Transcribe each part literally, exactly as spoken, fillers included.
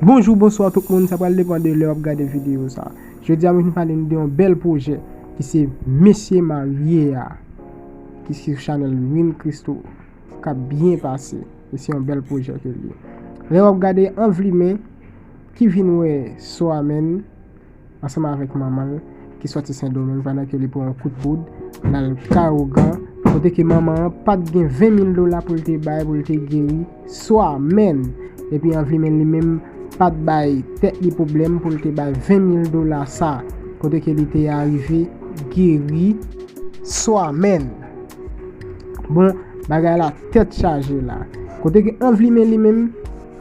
Bonjou, bonswa tout moun, sa pral depann de lè w ap gade videyo sa. Jodi a, mwen vin pale nou de yon bèl pwojè ki se Mesye Marye a, ki sou chanèl Win Christo, k ap byen pase. E se yon bèl pwojè ke l ye. Lè w ap gade Anvlimen ki vin wè Soamèn ansanm avèk manman l ki sòti Sendomeng pandan ke li pran yon kout poud, l al Kawogan, kote ke manman an pa t gen ven mil dola pou l te bay pou l te geri Soamèn. Epi Anvlimen li menm pa t bay tèt li pwoblèm pou l te bay ven mil dola sa, kote ke li te arive geri Soamèn. Bon, bagay la tèt chaje la. Kote ke Anvlimen li menm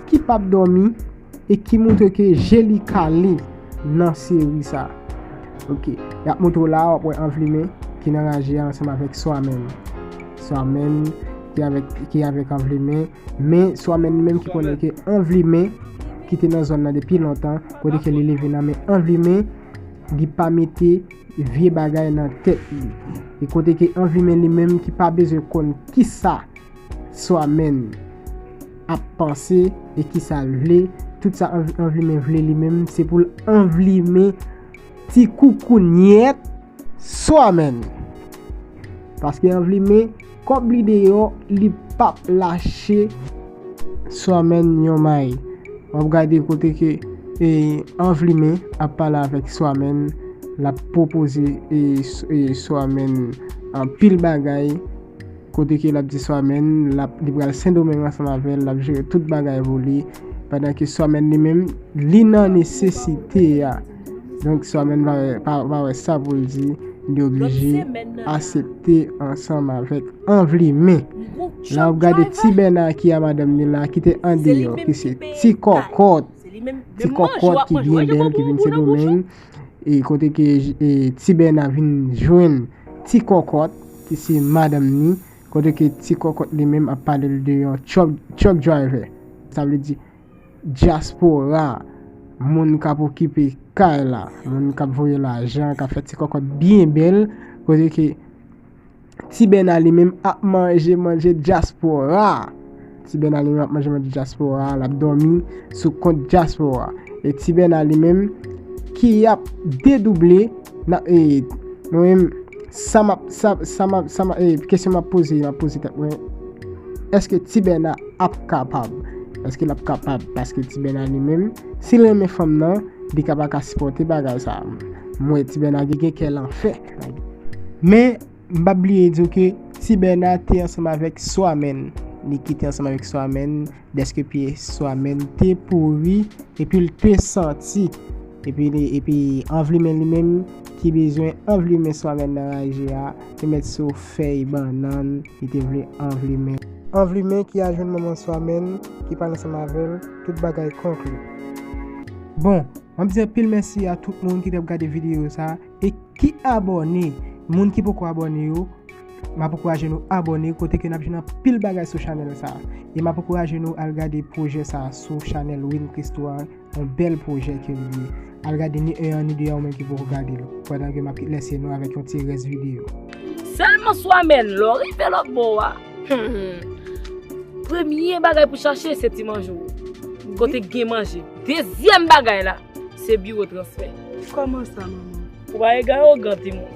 ki p ap dòmi e ki montre ke je li kale nan seri sa. Ok, y ap montre w la, w ap wè Anvlimen ki nan raje a ansanm avèk Soamèn. Soamèn ki avèk, ki avèk Anvlimen, men Soamèn li menm ki konnen ke Anvlimen ki te nan zòn nan depi lontan, kote ke li leve nan men Anvlimen, li pa mete vye bagay nan tèt li. E kote ke Anvlimen li menm ki pa bezwen konn kisa Soamèn ap panse e kisa l vle. Tout sa Anv-, Anvlimen vle li menm, se pou l Anvlimen ti koukounyèt Soamèn. Paske Anvlimen, kòb li deyò, li p ap lache Soamèn yon may. W ap gade kote ke, e, Anvlimen ap pale avèk Soamèn, l ap pwopoze, e, S-, e, Soamèn anpil bagay, kote ke l ap di Soamèn, l ap, li pral Sendomeng ansanm avè l, l ap jere tout bagay pou li, pandan ke Soamèn li menm, li nan nesesite a. Donk, Soamèn pa, pa, pa wè sa pou l di, li oblije aksepte ansanm avèk Anvlimen. La, w ap gade Ti Bèna ki a madanm li la, ki te andeyò, ki se Ti Kòkòt. Ti Kòkòt ki byen bèl, ki vin Sendomeng. E kote ke, e, Ti Bèna vin jwenn Ti Kòkòt, ki se madanm ni, kote ke Ti Kòkòt li menm ap pale l de yon truck, truck driver. Sa vle di dyaspora, moun k ap okipe kay la, moun k ap voye lajan, k ap fè Ti Kòkòt byen bèl, kote ke Ti Bèna li menm ap manje manje dyaspora. Ti Bèna li menm ap manje manje dyaspora, l ap dòmi sou kont dyaspora. E Ti Bèna li menm ki ap dedouble, n ap, e, mwen menm, sa m ap, sa, sa m ap, sa m ap, e, kesyon m ap poze, m ap poze tèt mwen, èske Ti Bèna ap kapab? Èske l ap kapab? Paske Ti Bèna li menm, si l renmen fanm nan, li ka pa ka sipòte bagay sa. M wè Ti Bèna gen, gen kè lanfè. Men, m p ap bliye di w ke Ti Bèna te ansanm avèk Soamèn. Li kite ansanm avèk Soamèn, dèske pye Soamèn te pouri, epi l te santi. Epi li, epi Anvlimen li menm, ki bezwen Anvlimen Soamèn nan raje a, te mèt sou fèy bannann, li te vle Anvlimen. Anvlimen ki al jwenn manman Soamèn, ki pale ansanm avè l, tout bagay konkli. Bon, m ap di anpil mèsi a tout moun ki t ap gade videyo sa e ki abòne. Moun ki poko abòne yo, m ap ankouraje nou abòne, kote ke n ap jwenn anpil bagay sou chanèl sa. E m ap ankouraje nou al gade pwojè sa sou chanèl Win Christo a, yon bèl pwojè ke li ye. Al gade ni en an ni de an, ou menm ki poko gade l, pandan ke m ap lèse nou avèk yon ti rès videyo. Sèlman Soamèn, lè w rive lòt bò a, premye bagay pou chache, se ti manje w. Kote gen manje. Dezyèm bagay la, se biwo transfè. Kòman sa, manman? Ou pa egare ogan, timoun.